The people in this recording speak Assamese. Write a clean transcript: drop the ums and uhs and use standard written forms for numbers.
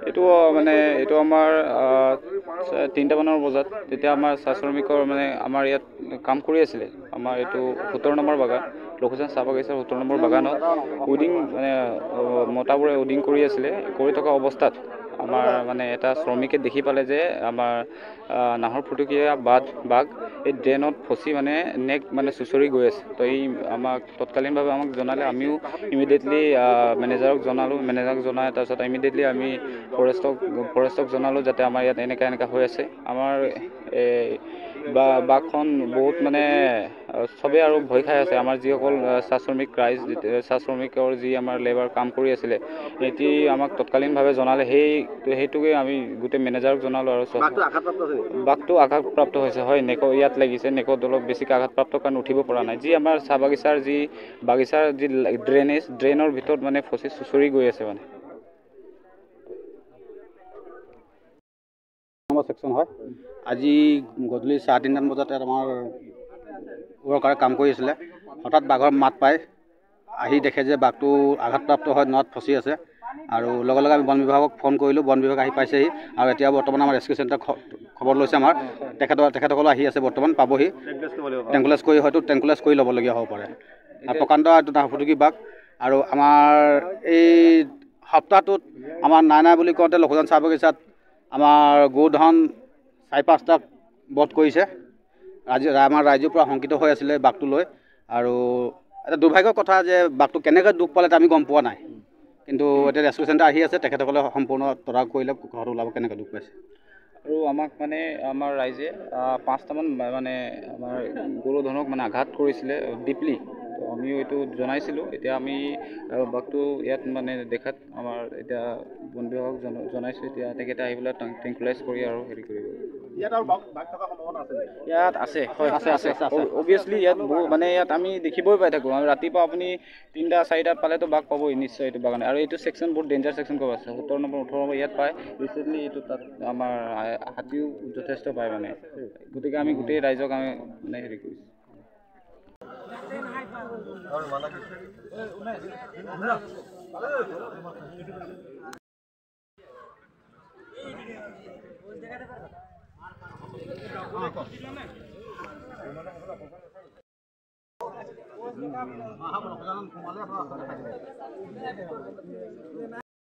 এইটো মানে এইটো আমাৰ 3টামানৰ বজাত তেতিয়া আমাৰ চাহ শ্ৰমিকৰ মানে আমাৰ ইয়াত কাম কৰি আছিলে। আমাৰ এইটো 17 নম্বৰ বাগান, লখুজান চাহ বাগিচাৰ 17 নম্বৰ বাগানত উইডিং মানে মতাবোৰে উইডিং কৰি আছিলে। কৰি থকা অৱস্থাত আমাৰ মানে এটা শ্ৰমিকে দেখি পালে যে আমাৰ নাহৰ ফুটুকীয়া বাঘ এই ড্ৰেইনত ফচি মানে নেক মানে চুঁচৰি গৈ আছে। তো এই আমাক তৎকালীনভাৱে আমাক জনালে, আমিও ইমিডিয়েটলি মেনেজাৰক জনালোঁ। মেনেজাৰক জনাই তাৰপিছত ইমিডিয়েটলি আমি ফৰেষ্টক জনালোঁ যাতে আমাৰ ইয়াত এনেকুৱা এনেকুৱা হৈ আছে। আমাৰ এই বাঘখন বহুত মানে চবেই আৰু ভয় খাই আছে। আমাৰ যিসকল চাহ শ্ৰমিক ৰাইজ, চাহ শ্ৰমিকৰ যি আমাৰ লেবাৰ কাম কৰি আছিলে, সিহঁতি আমাক তৎকালীনভাৱে জনালে। সেইটোকে আমি গোটেই মেনেজাৰক জনালোঁ। আৰু বাঘটো আঘাতপ্ৰাপ্ত হৈছে, হয়, নেক ইয়াত লাগিছে, নেকত অলপ বেছিকৈ আঘাতপ্ৰাপ্ত কাৰণ উঠিব পৰা নাই। যি আমাৰ চাহ বাগিচাৰ যি বাগিচাৰ যি ড্ৰেইনেজ, ড্ৰেইনৰ ভিতৰত মানে ফচি চুঁচৰি গৈ আছে। মানে ছেকশ্যন হয়। আজি গধূলি 3:30মান বজাত ইয়াত আমাৰ ৱৰ্কাৰে কাম কৰি আছিলে। হঠাৎ বাঘৰ মাত পাই আহি দেখে যে বাঘটো আঘাতপ্ৰাপ্ত হৈ নদ ফচি আছে। আৰু লগে লগে আমি বন বিভাগক ফোন কৰিলোঁ, বন বিভাগ আহি পাইছেহি। আৰু এতিয়া বৰ্তমান আমাৰ ৰেস্কিউ চেণ্টাৰ খবৰ লৈছে। আমাৰ তেখেতসকলো আহি আছে, বৰ্তমান পাবহি। টেংকুলাইজ কৰি হয়তো টেংকুলাইজ কৰি ল'বলগীয়া হ'ব পাৰে। আৰু প্ৰকাণ্ড এইটো নাহৰফুটুকী বাঘ। আৰু আমাৰ এই সপ্তাহটোত আমাৰ নাই নাই বুলি কওঁতে লখুজান চাহ বাগিচাত আমাৰ গোধন 4-5টা বধ কৰিছে। আমাৰ ৰাইজৰ পৰা শংকিত হৈ আছিলে বাঘটো লৈ। আৰু এটা দুৰ্ভাগ্যৰ কথা যে বাঘটো কেনেকৈ দুখ পালে আমি গম পোৱা নাই, কিন্তু এতিয়া ৰেস্কিউ চেণ্টাৰ আহি আছে, তেখেতসকলে সম্পূৰ্ণ তদাৰক কৰিলে ঘৰত ওলাব কেনেকৈ দুখ পাইছে। আৰু আমাক মানে আমাৰ ৰাইজে 5টামান মানে আমাৰ গৰুধনক মানে আঘাত কৰিছিলে ডিপলি। তো আমিও এইটো জনাইছিলোঁ। এতিয়া আমি বাঘটো ইয়াত মানে দেখাত আমাৰ এতিয়া বন বিভাগক জনাইছোঁ। এতিয়া তেখেতে আহি পেলাই ট্ৰেংকুলাইজ কৰি আৰু হেৰি কৰিব। ইয়াত আছে, হয়, আছে আছে অভিয়াছলি। ইয়াত বহু মানে ইয়াত আমি দেখিবই পাই থাকোঁ। আৰু ৰাতিপুৱা আপুনি 3টা 4টাত পালেতো বাঘ পাবই নিশ্চয় এইটো বাগানে। আৰু এইটো ছেকশ্যন বহুত ডেঞ্জাৰ ছেকশ্যন ক'ব আছে। 17 নম্বৰ 18 নম্বৰ ইয়াত পায়। ৰিচেণ্টলি এইটো তাত আমাৰ হাতীও যথেষ্ট পায় মানে। গতিকে আমি গোটেই ৰাইজক আমি মানে হেৰি কৰিছোঁ।